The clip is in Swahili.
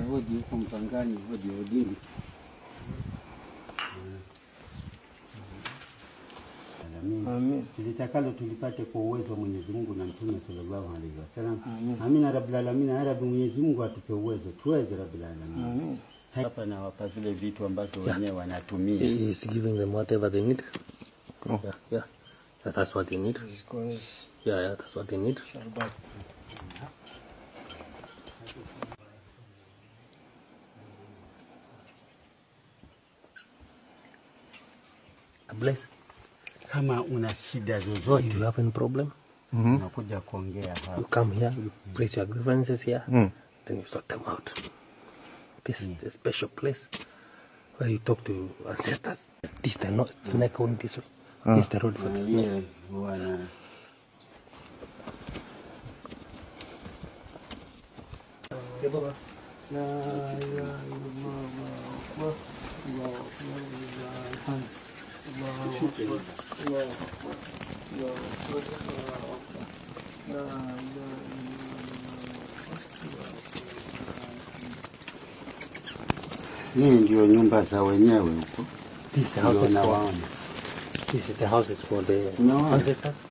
Hodi huko Mpangani, hodi hodini. Amin. Tulitakalo tulipate kwa uwezo wa Mwenyezi Mungu na Mtume sallallahu alaihi wasallam. Amina rabbil alamin. Ya Rabbi, Mwenyezi Mungu atupe uwezo tuweze rabbil alamin. Amin. Hapa nawapa vile vitu ambavyo wenyewe wanatumia. He is giving them whatever they need. Yeah. That's what they need. Yeah, that's what they need. Bless. Kama una shida zozote, If you have any problem, unakuja kuongea hapa. You come here, you place your grievances here, then you sort them out. This is a special place where you talk to ancestors. This the not snake on this way. This is the road for the snake. Wana Hii ndio nyumba za wenyewe huko. This is the house Ndio for, nawaona. this is the house for the No. ancestors.